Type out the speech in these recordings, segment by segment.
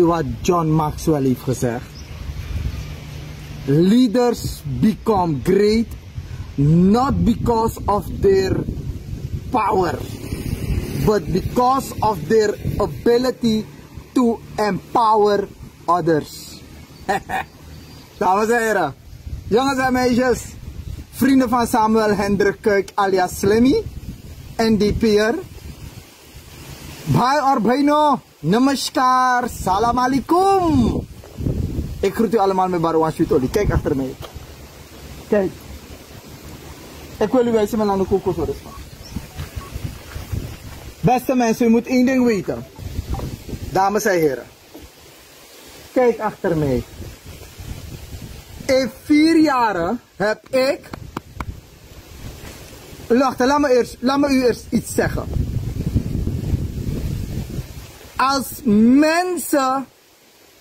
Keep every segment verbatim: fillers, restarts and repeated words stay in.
Wat John Maxwell heeft gezegd. Leaders become great not because of their power, but because of their ability to empower others. Dames en heren, jongens en meisjes, vrienden van Samuel Hendrik Kuik alias Slimmy, N D P'er, Bhai or Bhino, Namaskar, Salam Alaikum. Ik groet u allemaal met Barwan Sweet Oli. Kijk achter mij. Kijk. Ik wil u wijzen mijn lange kokosoris. Beste mensen, u moet één ding weten. Dames en heren. Kijk achter mij. In vier jaren heb ik. Wacht, laat me, eerst, laat me u eerst iets zeggen. Als mensen,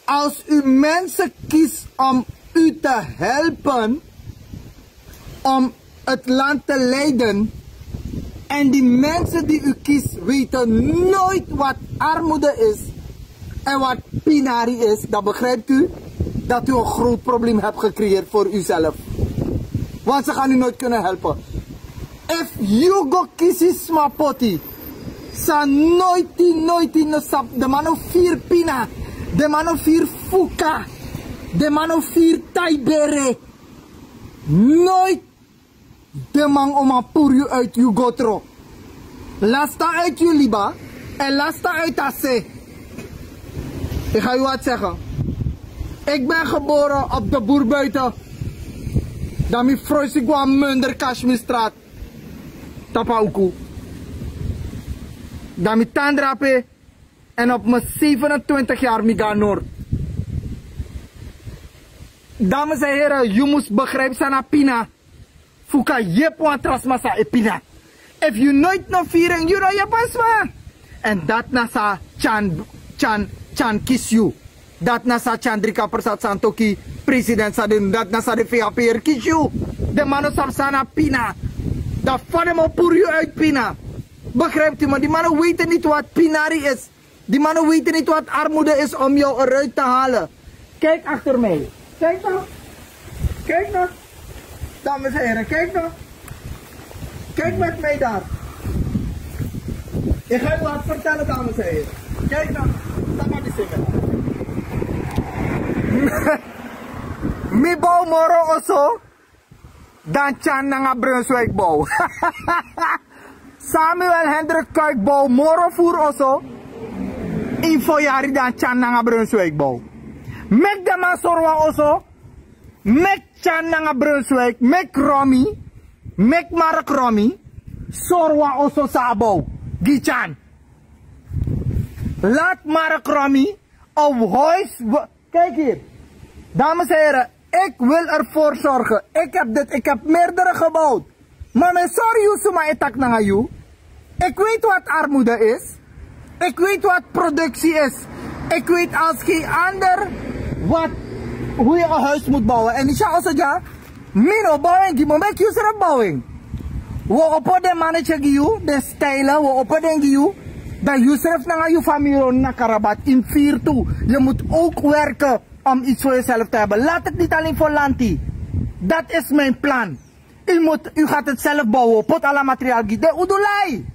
als u mensen kiest om u te helpen, om het land te leiden. En die mensen die u kiest weten nooit wat armoede is en wat pinari is, dan begrijpt u dat u een groot probleem hebt gecreëerd voor uzelf. Want ze gaan u nooit kunnen helpen. If you go kisi sma poti, san noiti, noiti no sap, de man no firi pina, de man no firi fuka, de man no firi taibere. Nooit de man o man puru yu uit yu gotro. Lasta uit yu liba en lasta uit a se. Ik ga u wat zeggen. Ik ben geboren op de Boerbuiten. Dan mi froisi gwa Munder Kashmirstraat. Tapu a uku. Dan mi tan drape. En op mijn zevenentwintig jaar mi ga Noord. Dames en heren, yu mus begrijpen san na pina. Fu kan yepi wan tra sma san e pina. Efu yu nooit no firi en, yu no yepi wan sma. En dati na san Tyan, Tyan, Tyan kisi yu. Dati na san Tyan Drika Persat Santokhi, president san den, dati na san den V H P'er kisi yu. Den man no sabi san na pina. Dan fa den man o puru yu uit pina. Begrijpt u, maar die mannen weten niet wat pinari is. Die mannen weten niet wat armoede is om jou eruit te halen. Kijk achter mij. Kijk dan. Kijk dan. Dames en heren, kijk dan. Kijk met mij daar. Ik ga u wat vertellen, dames en heren. Kijk dan. Dat mag ik zeggen. Mi bow moro oso dan Tyan nanga Brunswijk bow. Samuel Hendrik Kuik bow moro furu oso ini fo yari dan Tyan nanga Brunswijk bow. Meki den man sori wan oso. Meki Tyan nanga Brunswijk, meki Romi, meki Mark Romi sori wan oso san a bow gi Tyan. Laat Mark Romi of Hoyce. Kijk hier. Dames en heren, ik wil ervoor zorgen. Ik heb dit, ik heb meerdere gebouwd. Maar men sorry, yu suma e taki nanga yu. Ik weet wat armoede is. Ik weet wat productie is. Ik weet als geen ander wat, hoe je een huis moet bouwen. En Isha Osoja, mi no bow en gi, maar meki yusref bow en. We opo den mannetje gi yu, den stijlen, we opo den gi yu. Dan yusref nanga yu famiri na karabat in vier toe. Je moet ook werken om iets voor jezelf te hebben. Laat het niet alleen voor lanti. Dat is mijn plan. U moet, u gaat het zelf bouwen. Poti ala materiaal gi den, un du lai.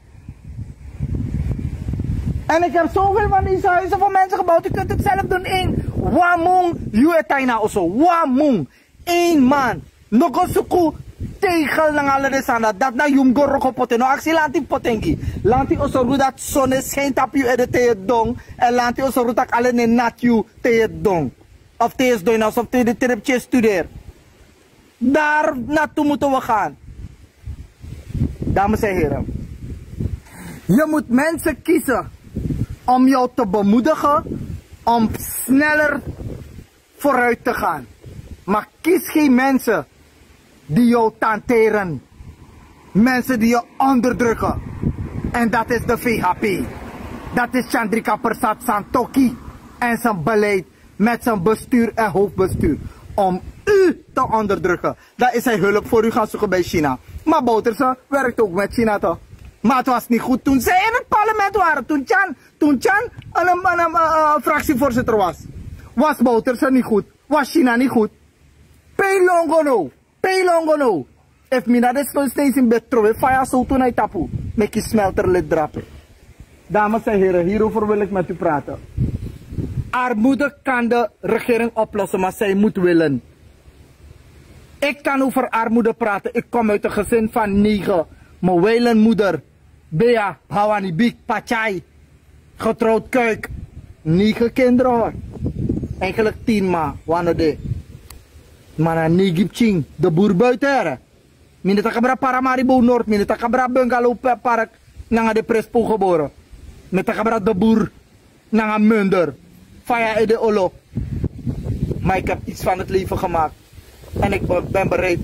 En ik heb zoveel van deze huizen voor mensen gebouwd. U kunt het zelf doen. Eén, wan mun yu e tan na oso. Wan mun. Eén man. No go suku tegel nanga ala den sani dati. Dati na yu mus go wroko poti en. No aksi lanti poti en gi. Lanti o sorgu dati soni e skijni tapu yu ede te yu e didon. En lanti o sorgu tak' ala nen nati yu te yu e didon. Of te yu e sidon ini a oso of te den tripti e studeri. Daar naartoe moeten we gaan. Dames en heren, je moet mensen kiezen om jou te bemoedigen om sneller vooruit te gaan. Maar kies geen mensen die jou tanteren. Mensen die je onderdrukken. En dat is de V H P. Dat is Chandrika Persat Santokhi en zijn beleid met zijn bestuur en hoofdbestuur om u te onderdrukken. Dan is hij hulp voor u gaan zoeken bij China. Maar Bouterse werkt ook met China, toch? Maar het was niet goed toen zij in het parlement waren. Toen Chan, toen Chan Anam anam, fraksi voorzitter was. Was bouterse ni goed. Was china ni goed. Pei longo no. Pei longo no. Efu mi na de snow steeds in bed trowe faya sowtu na yu tapu. Meki smelter lid drape. Dames en heren, hierover wil ik met u praten. Armoede kan de regering oplossen, maar zij moet willen. Ik kan over armoede praten. Ik kom uit een gezin van negen. Mijn wijlenmoeder, Bea, Hawani Big, Pachai. Getrouwd kuik. Negen kinderen hoor. Eigenlijk tien, maar wanneer de. Maar na negen pikin, de boer buiten here. Mi no taki abra Paramaribo Noord, mi no taki abra Bungalow Park nanga de Prespo gebore. Mi taki abra de boer nanga Munder. Faya ede olo. Maar ik heb iets van het leven gemaakt. En ik ben bereid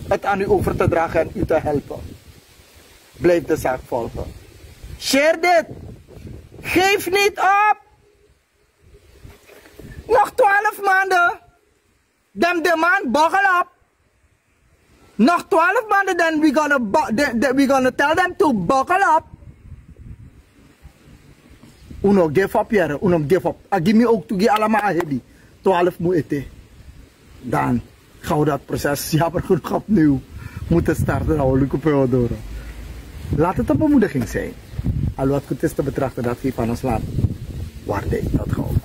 het aan u over te dragen en u te helpen. Blijf de zaak volgen. Share dit. Geef niet op. Nog twaalf maanden. Dan de man buckle up. Nog twaalf maanden, dan we gonna, we gonna tell them to buckle up. Uno give up, yere. Uno give up. A give me ook to give allemaal a heavy. Twaalf mu ete. Dan gaan we dat proces jammer genoeg opnieuw moeten starten. Dan we lukken door. Laat het een bemoediging zijn. Al wat goed is te betrachten, dat geeft aan ons land waarde. Dat gaan we